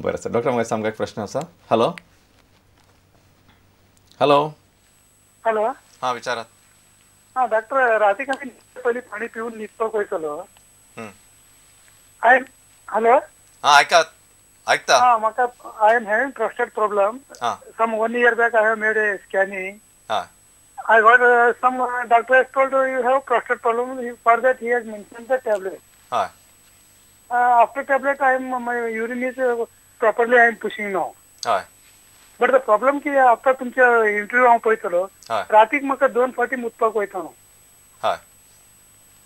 बरें आसा डॉक्टर, म्हाका सामको एक प्रश्न आसा. हॅलो हॅलो हॅलो, हां विचारात. हां डॉक्टर, राती आमी पयलीं पाणी पिवन न्हिदपाक वयतलो. हॅलो, हां आयकात, आयकता. हां म्हाका I am having prostate problem. Some 1 year back I have made a scanning. I got some doctor has told you have prostate problem. For that he has mentioned the tablet. After tablet I am my urine is properly I am pushing now. But the problem की after तुमच्या interview हांव पळयतलो, रातीक म्हाका 2 फावटी मुतपाक वयता हांव.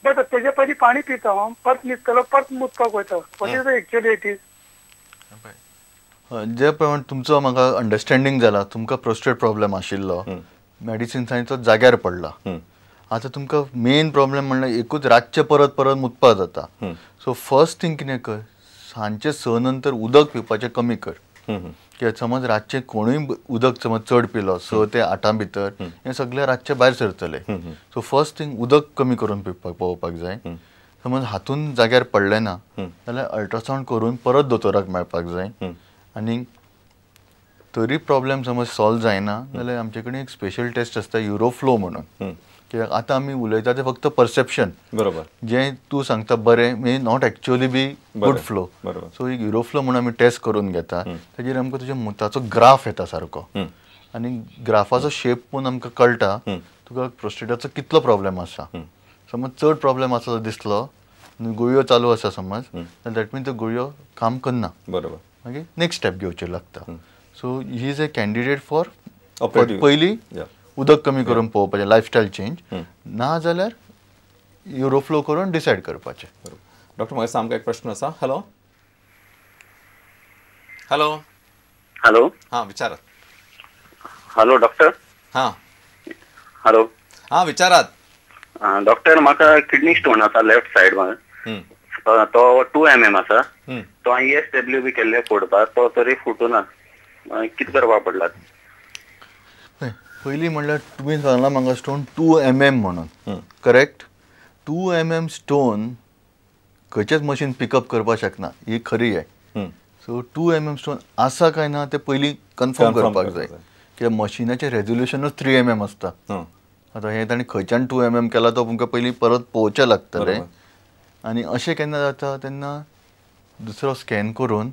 But तेजे पयलीं पाणी पिता हांव, परत न्हिदतलो, परत मुतपाक वयता. What is the actually it is? जे प्रमाणे तुमचो म्हाका अंडरस्टँडींग जाला, तुमकां प्रोस्टेट प्रॉब्लेम आशिल्लो, मेडिसिन्सांनी तो जाग्यार पडला. आतां तुमकां मेन प्रॉब्लेम म्हणल्यार एकूच रातचें परत परत मुतपाक जाता. सो फर्स्ट थिंग कितें कर, सांजचे 6 नंतर उदक पिवपाचें कमी कर. कित्याक समज रातचें कोणूय उदक समज चड पिलो 6 ते 8 भितर, हें सगळें रातचें भायर सरतलें. सो फर्स्ट थिंग उदक कमी करून पिवपाक पळोवपाक जाय. समज हातून जाग्यार पडलें ना जाल्यार अल्ट्रासावंड करून परत दोतोराक मेळपाक जाय. आनी तरी प्रॉब्लेम समज सॉल्व जायना जाल्यार आमचे कडेन एक स्पेशल टेस्ट आसता युरोफ्लो म्हणून. कित्याक आतां आमी उलयता तें फक्त परसेप्शन, बरोबर, जें तूं सांगता बरें may not actually be good flow. So एक युरोफ्लो म्हणून आमी टेस्ट करून घेता, ताजेर आमकां तुज्या मुताचो ग्राफ येता सारको, आनी ग्राफाचो शेप पळोवन आमकां कळटा तुका प्रोस्टेटाचो कितलो प्रॉब्लेम आसा. समज चड प्रॉब्लेम आसा दिसलो, गुळयो चालू आसा समज, जाल्यार that means त्यो गुळयो काम करना, बरोबर, मागीर नेक्स्ट स्टेप घेवचें लागता. So he is a candidate for पयलीं उदक कमी करून पळोवपाचें, लायफस्टायल चेंज, ना जाल्यार युरोफ्लो करून डिसायड करपाचें. डॉक्टर म्हाका सामको एक प्रश्न आसा. हॅलो हॅलो हॅलो, हां विचारात. हॅलो डॉक्टर, हां हॅलो, हां विचारात. डॉक्टर म्हाका किडनी स्टोन आसा लेफ्ट सायड, तो 2 mm आसा. तो हांवें ESW बी केल्ले फोडपाक, तो तरी फुटूना, कितें करपाक पडला? पयलीं म्हणल्यार तुमी सांगला म्हाका स्टोन 2 mm म्हणून, करेक्ट? 2 mm स्टोन खंयचेच मशीन पिकअप करपाक शकना, ही खरी आहे. सो 2 mm स्टोन आसा काय ना ते पयलीं कन्फर्म करपाक जाय. कित्याक मशिनाचें रेजोल्युशनूच 3 mm आसता. आतां हें ताणें खंयच्यान 2 mm केला तो तुमकां पयलीं परत पळोवचें लागतलें. आनी अशें केन्ना जाता तेन्ना दुसरो स्कॅन करून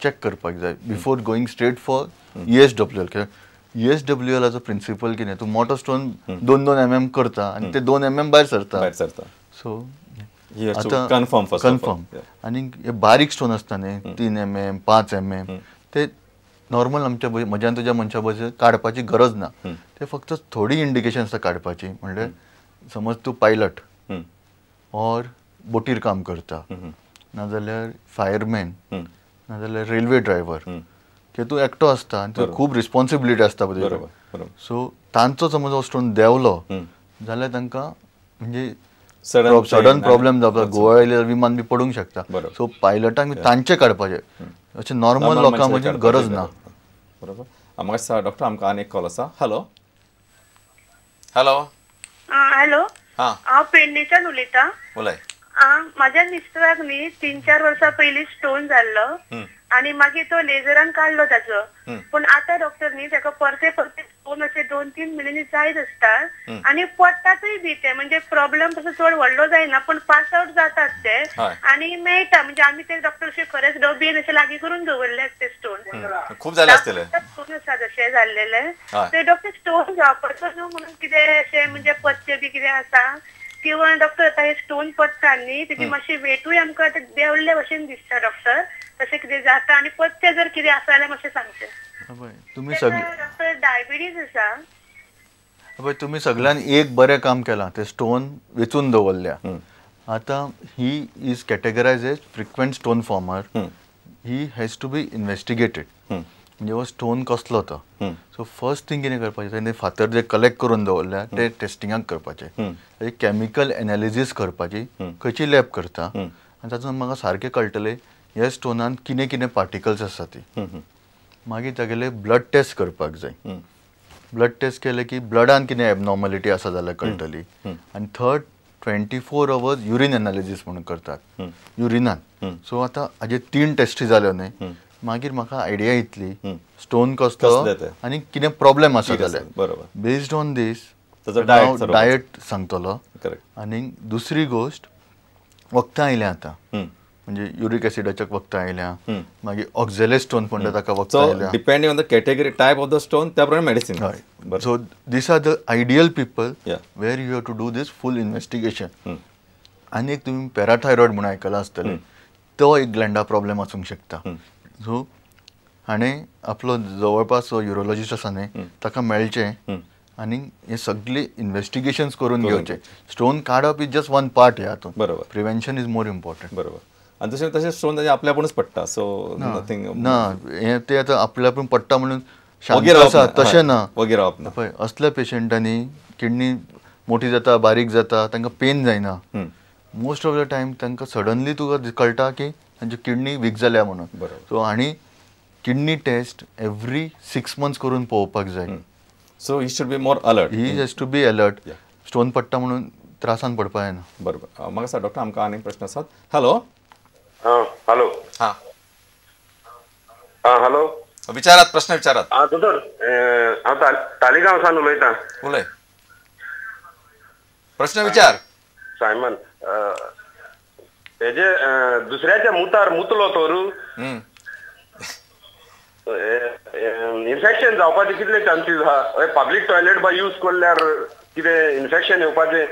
चॅक करपाक जाय before going straight for ESWL. कित्याक ESWLाचो प्रिंसिपल कितें, तूं मोटो स्टोन 2-2 mm करता आनी ते 2 mm भायर सरता. सो आतां कन्फर्म. आनी हे बारीक स्टोन आसता न्ही, 3 mm 5 mm, ते नॉर्मल आमच्या म्हज्यान तुज्या मनशा बशेन काडपाची गरज ना. ते फक्त थोडी इंडिकेशन आसता काडपाची. म्हणल्यार समज तूं पायलट ऑर बोटीर काम करता, नाजाल्यार फायरमॅन, नाजाल्यार रेल्वे ड्रायव्हर, की तूं एकटो आसता आनी तुका खूब रिस्पॉन्सिबिलिटी आसता पळय. सो तांचो समज हो स्टोन देंवलो जाल्यार तांकां म्हणजे सडन प्रॉब्लेम जावपाक, गोवा आयल्यार विमान बी पडूंक शकता. सो पायलटांक तांचे काडपाचे, अशें नॉर्मल लोकांक म्हणजे गरज ना. बरोबर. म्हाका डॉक्टर आमकां आनी एक कॉल आसा. हॅलो हॅलो हॅलो, हांव पेडणेच्यान उलयतां. उलय. म्हाज्या मिस्टराक न्ही 3-4 वर्सां पयलीं स्टोन जाल्लो आनी मागीर तो लेजरान काडलो ताचो. पूण आतां डॉक्टर न्ही ताका परते परते स्टोन अशे 2-3 म्हयन्यांनी जायत आसता आनी पडटातूय बी ते, म्हणजे प्रॉब्लेम तसो चड व्हडलो जायना पूण पास आवट जातात ते आनी मेळटा. म्हणजे आमी ते डॉक्टर अशे खरेंच डबेन अशे लागीं करून दवरले ते स्टोन, खूब जाले आसतले स्टोन आसा तशे जाल्लेले. ते डॉक्टर स्टोन जावपाचो न्हू म्हणून कितें अशें म्हणजे पथ्य बी कितें आसा किंवा डॉक्टर आतां हे स्टोन पडटा न्ही तेजी मातशी वेटूय आमकां आतां देंवल्ले भशेन दिसता डॉक्टर, तशें कितें जाता आनी पथ्य जर कितें आसा जाल्यार मातशें सांगचें. तुमी सगळे डॉक्टर डायबिटीज आसा. तुमी सगळ्यान एक बरें काम केलां, ते स्टोन वेचून दवरल्या. आतां he is categorise as frequent stone former, he has to be investigated. म्हणजे हो स्टोन कसलो तो. सो फर्स्ट थिंग कितें करपाचें, तेणे फातर जे कलेक्ट करून दवरल्या ते टेस्टिंगाक करपाचे, ताजे केमिकल एनालिसीस करपाची, खंयची लॅब करता आनी तातूंत म्हाका सारकें कळटलें ह्या स्टोनान कितें कितें पार्टिकल्स आसा ती. मागीर तागेले ब्लड टेस्ट करपाक जाय. ब्लड टेस्ट केले की ब्लडान कितें एबनॉर्मलिटी आसा जाल्यार कळटली. आनी थर्ड 24 आवर्स युरीन एनालिसीस म्हणून करतात युरिनान. सो आतां हाजे 3 टेस्टी जाल्यो न्ही, मागीर म्हाका आयडिया येतली स्टोन कसलो आनी कितें प्रॉब्लेम आसा जाल्यार. बरोबर. बेस्ड ऑन these diet सांगतलो. आनी दुसरी गोश्ट वखदां आयल्या आतां, म्हणजे युरीक एसिडाच्या वखदां आयल्या, मागीर ऑक्झेलेट स्टोन म्हणटा ताका वखदां आयल्या. Depending on the category type of the stone त्या प्रमाणे मेडिसिन. हय. So these are the ideal people where you have to do this full investigation. आनी एक तुमी पॅराथायरॉयड म्हणून आयकलां आसतलें, तो एक ग्लँडा प्रॉब्लेम आसूंक शकता. सो हाणें आपलो जवळपास जो युरोलॉजिस्ट आसा न्ही ताका मेळचें आनी हे सगळे इन्वेस्टिगेशन्स करून घेवचे. स्टोन काडप is just one part ह्या हातूंत. बरोबर. Prevention is more important. बरोबर. आनी तशें तशें स्टोन ताजें आपल्या आपुणूच पडटा. सो नथींग ना, हें तें आतां आपल्या आपूण पडटा म्हणून शांत आसा तशें ना, वगैरे रावप ना. पळय असल्या पेशंटांनी किडनी मोठी जाता बारीक जाता तांकां पेन जायना. मोस्ट ऑफ the time तांकां सडनली तुका कळटा की तांची किडनी वीक जाल्या म्हणून. सो आनी किडनी टेस्ट एवरी 6 months करून पळोवपाक जाय. So he should be more alert. He has to be alert. Stone पडटा म्हणून त्रासान पडपा जायना. बरोबर. म्हाका सांग डॉक्टर, आमकां आनीक प्रश्न आसात. हॅलो. हॅलो. हां हां हॅलो. विचारात, प्रश्न विचारात. हां दोतोर, हांव तालिगांव सावन उलयतां. उलय, प्रश्न विचार. सायमन, हेजे दुसऱ्याच्या मुतार मुतलो तर इन्फेक्शन जावपाचे कितले चान्सीस आहा? पब्लीक टॉयलेट बा यूज केल्यार कितें इन्फेक्शन येवपाचें?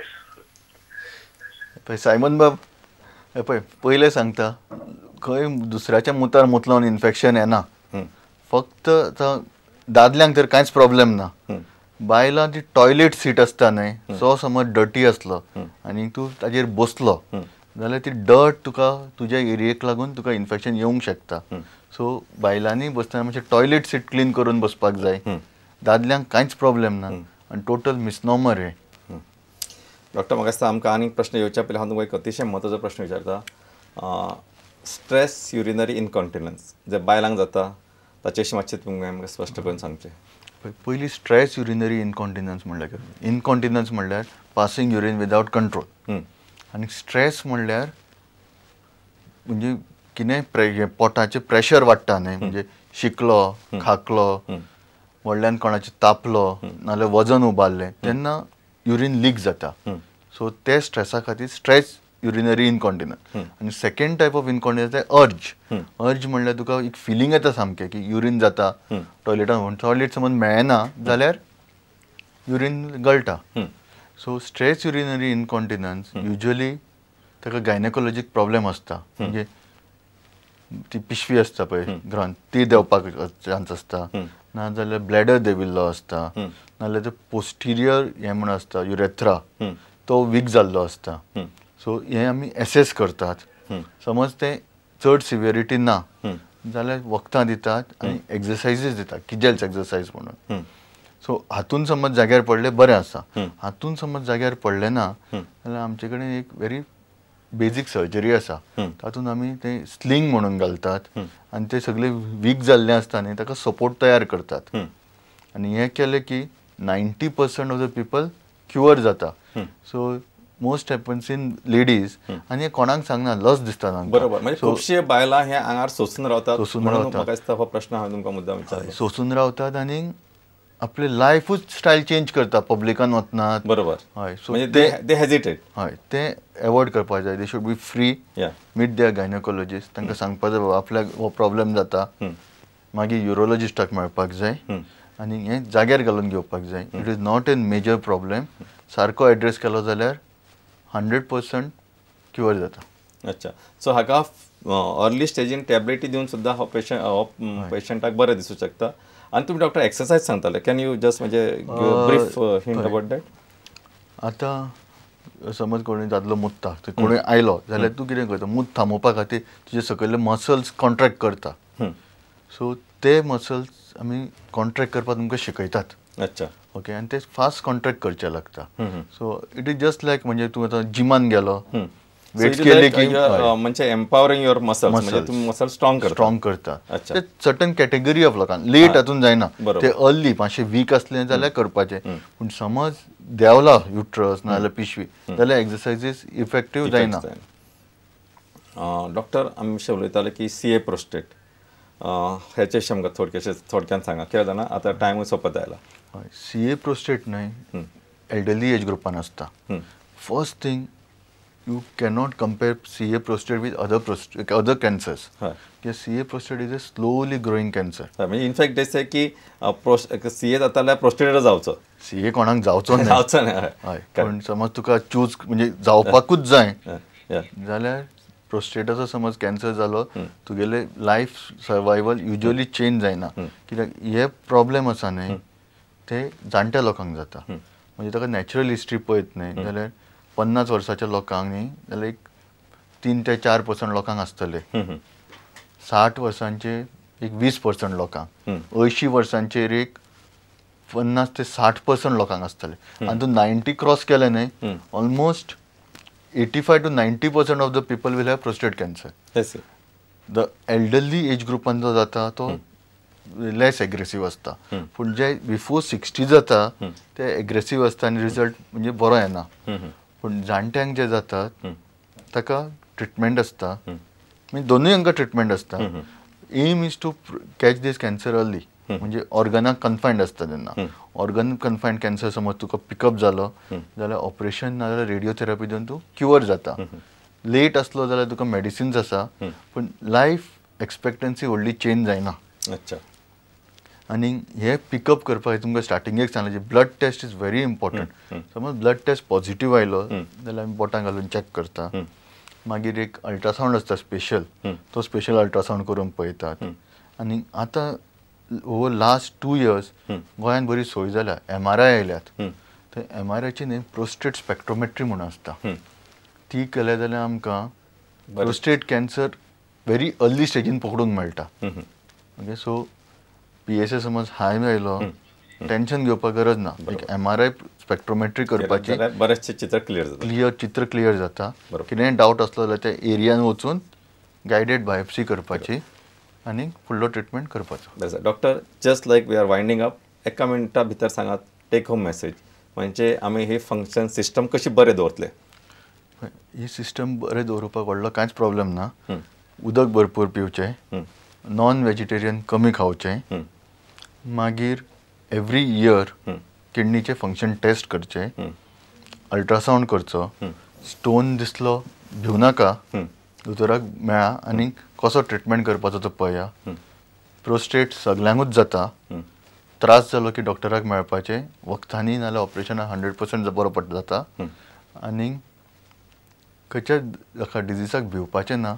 पळय सायमन बाब, पळय पयलें सांगता, खंय दुसऱ्याच्या मुतार मुतलो इन्फेक्शन येना. फक्त आतां दादल्यांक तर कांयच प्रॉब्लेम ना. बायलां ती टॉयलेट सीट आसता न्ही, सो समज डर्टी आसलो आनी तूं ताजेर बसलो जाल्यार ती डर्ट तुका तुज्या एरियेक लागून तुका इन्फेक्शन येवंक शकता. सो बायलांनी बसतना मातशें टॉयलेट सीट क्लीन करून बसपाक जाय. दादल्यांक कांयच प्रॉब्लेम ना आनी टोटल मिसनॉमर हें. डॉक्टर, म्हाका दिसता आमकां आनीक प्रश्न येवच्या पयलीं हांव तुमकां एक अतिशय म्हत्वाचो प्रश्न विचारता. स्ट्रेस युरिनरी इनकॉन्टिनन्स जे बायलांक जाता ताचे विशीं मातशें तुमकां आमकां स्पश्ट करून सांगचें. पयलीं स्ट्रेस युरिनरी इनकॉन्टिनन्स म्हणल्यार, इनकॉन्टिनन्स म्हणल्यार पासिंग युरीन विदावट कंट्रोल, आनी स्ट्रेस म्हणल्यार म्हणजे कितें पोटाचें प्रेशर वाडटा न्ही, म्हणजे शिकलो, खाकलो, व्हडल्यान कोणाचें तापलो नाजाल्यार वजन उबारलें तेन्ना युरीन लीक जाता. सो ते स्ट्रेसा खातीर स्ट्रेस युरिनरी इनकॉन्टिनन्स. आनी सेकंड टायप ऑफ इनकॉन्टिनन्स अर्ज. अर्ज म्हणल्यार तुका एक फिलींग येता सामकें की युरीन जाता टॉयलेटान, टॉयलेट समज मेळना जाल्यार युरीन गळटा. So stress urinary incontinence usually ताका गायनेकोलॉजीक प्रॉब्लेम आसता, म्हणजे ती पिशवी आसता पळय ग्रंथ, ती देंवपाक चान्स आसता, नाजाल्यार ब्लॅडर देंविल्लो आसता, नाजाल्यार ते पोस्टिरियर हें म्हूण आसता युरेथ्रा, तो वीक जाल्लो आसता. सो हें आमी एसेस करतात. समज तें चड सिवियरिटी ना जाल्यार वखदां दितात आनी एक्सरसायजीस दितात, किजेल्स एक्सरसायज म्हणून. सो हातून समज जाग्यार पडलें बरें आसा, हातून समज जाग्यार पडलें ना जाल्यार आमचे कडेन एक व्हेरी बेजीक सर्जरी आसा, तातूंत आमी तें स्लिंग म्हणून घालतात आनी ते सगळे वीक जाल्ले आसता न्ही ताका सपोर्ट तयार करतात. आनी हें केलें की 90% ऑफ the people cure जाता. So most happens in ladies. आनी कोणाक सांगना, लस दिसता तांकां. बरोबर. म्हणजे खुबशे बायलां हे आंगार सोसून रावतात. सोसून रावतात. म्हाका दिसता हो प्रश्न हांवें तुमकां मुद्दाम विचारलो. सोसून रावतात आनी आपले लायफूच स्टायल चेंज करता, पब्लिकान वचनात. बरोबर. हय. सो ते हेजिटेट. हय, ते एवॉयड करपाक जाय. They should be free, meet their gynaecologist, तांकां सांगपाक जाय बाबा आपल्याक हो प्रॉब्लेम जाता, मागीर युरोलॉजिस्टाक मेळपाक जाय आनी हें जाग्यार घालून घेवपाक जाय. It is not a major problem. सारको एड्रेस केलो जाल्यार 100% क्युअर जाता. अच्छा. सो हाका अर्ली स्टेजीन टॅबलेटी दिवन सुद्दां हो पेशंट हो पेशंटाक बरें दिसूं शकता. आनी तुमी डॉक्टर एक्सरसायज सांगताले, can you just म्हणजे ब्रीफ हिंट अबाउट that? आतां समज कोणूय दादलो मुत्ता, कोणूय आयलो जाल्यार तूं कितें करता, मूत थांबोवपा खातीर तुजे सकयले मसल्स कॉन्ट्रॅक्ट करता. सो ते मसल्स आमी कॉन्ट्रॅक्ट करपाक तुमकां शिकयतात. अच्छा. ओके. आनी ते फास्ट कॉन्ट्रॅक्ट करचे लागता. So it is just like म्हणजे तूं आतां जिमान गेलो, वेट केले की म्हणजे एम्पावरिंग your muscles, म्हणजे तुम्ही मसल स्ट्रॉंग करता. स्ट्रॉंग करता. ते सर्टन कॅटेगरी ऑफ लोकांक लेट हातून जायना, ते अर्ली मातशे वीक आसले जाल्यार करपाचें. पूण समज देंवला युट्रस नाजाल्यार पिशवी जाल्यार एक्सरसायजीस इफेक्टीव जायना. डॉक्टर, आमी अशें उलयताले की CA prostate, हेचे विशीं आमकां थोडक्यान सांगा कित्याक जाणा आतां टायमूय सोंपत आयला. हय, सी ए प्रोस्टेट न्हय एल्डरली एज ग्रुपान आसता. First thing you cannot compare C A prostate with other cancers. कित्याक C A prostate is a slowly growing cancer. म्हणजे इनफॅक्ट they से की सी ए जाता जाल्यार प्रोस्टेट जावचो, सी ए कोणाक जावचो जावचो न्हय. हय, पूण समज तुका चूज म्हणजे जावपाकूच जाय जाल्यार प्रोस्टेटाचो समज कॅन्सर जालो तुगेले लायफ सर्वायवल युजली चेंज जायना. कित्याक हे प्रॉब्लेम आसा न्हय ते जाणट्या लोकांक जाता. म्हणजे ताका नॅचरल हिस्ट्री पळयत न्हय जाल्यार 50 वर्साच्या लोकांक न्ही जाल्यार एक 3 ते 4% लोकांक आसतले, 60 वर्सांचे एक 20% लोकांक, 80 वर्सांचेर एक 50 ते 60% लोकांक आसतले. आनी तूं 90 क्रॉस केलें न्हय almost 85 to 90% of the people will have prostate cancer. The elderly age ग्रुपान जो जाता तो लेस एग्रेसीव आसता, पूण जे बिफोर 60 जाता ते एग्रेसीव आसता आनी रिजल्ट म्हणजे बरो येना. पूण जाणट्यांक जे जातात ताका ट्रिटमेंट आसता, म्हणजे दोनूय हांकां ट्रिटमेंट आसता. Aim is to catch this cancer early. म्हणजे ऑर्गनाक कन्फायंड आसता तेन्ना ऑर्गन कन्फायंड कॅन्सर समज तुका पिकअप जालो जाल्यार ऑपरेशन ना जाल्यार रेडियोथेरपी दिवन तूं क्युअर जाता. लेट आसलो जाल्यार तुका मेडिसिन्स आसा, पूण लायफ एक्सपेक्टन्सी व्हडली चेंज जायना. अच्छा, आनी हे पिकअप करपाक तुमकां स्टार्टिंगेक सांगलें blood test is very important. समज ब्लड टेस्ट पॉझिटीव आयलो जाल्यार आमी बोटां घालून चॅक करता. मागीर एक अल्ट्रासावंड आसता स्पेशल, तो स्पेशल अल्ट्रासावंड करून पळयतात. आनी आतां ओवर लास्ट 2 इयर्स गोंयांत बरी सोय जाल्या, एम आर I आयल्यात. तर एम आर आयची न्ही प्रोस्टेट स्पेक्ट्रोमेट्री म्हणून आसता, ती केल्या जाल्यार आमकां प्रोस्टेट कॅन्सर व्हेरी अर्ली स्टेजीन पकडूंक मेळटा. Okay, so P S A समज हाय आयलो टेंशन घेवपाक गरज ना, एक एम आर I spectrometry करपाची, बरेचशें चित्र क्लियर जाता, क्लियर चित्र क्लियर जाता. कितेंय डावट आसलो जाल्यार त्या एरियान वचून गायडेड बायोप्सी करपाची आनी फुडलो ट्रिटमेंट करपाचो. Doctor, just like we are winding up, एका मिनटा भितर सांगात टेक होम मेसेज, म्हणजे आमी ही फंक्शन सिस्टम कशी बरें दवरतले? ही सिस्टम बरें दवरपाक व्हडलो कांयच प्रॉब्लेम ना. उदक भरपूर पिवचें, नॉन वेजिटेरियन कमी खावचें, मागीर एवरी इयर किडनीचे फंक्शन टेस्ट करचे, अल्ट्रासावंड करचो, स्टोन दिसलो भिवनाका, दोतोराक मेळा आनी कसो ट्रिटमेंट करपाचो तो पळया. प्रोस्टेट सगल्यांकूच जाता, त्रास जालो की डॉक्टराक मेळपाचें, वखदांनी नाल्यार ऑपरेशनाक 100% बरो पडटा जाता. आनी खंयच्याच हाका डिजीसाक भिवपाचें ना,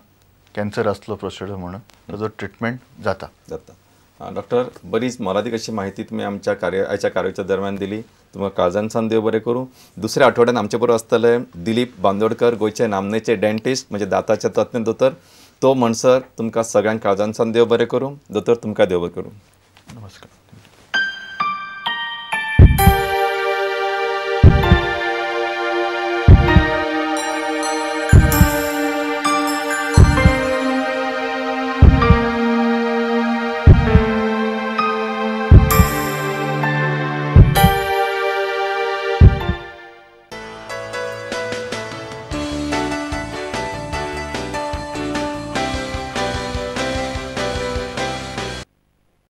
कॅन्सर आसलो प्रोस्टेट म्हणून ताजो ट्रिटमेंट जाता जाता. डॉक्टर, बरीच मोलादीक अशी माहिती तुमी आमच्या आयच्या कार्याच्या दरम्यान दिली. तुमकां काळजान देव बरें करूं. दुसऱ्या आठवड्यान आमचे बरोबर आसतले दिलीप बांदोडकर, गोंयचे नामनेचे डेंटिस्ट, म्हणजे दाताचे तज्ञ दोतोर. तो म्हणसर तुमकां सगळ्यांक काळजान देव बरें करूं. दोतोर, तुमकां देव बरें करूं. नमस्कार.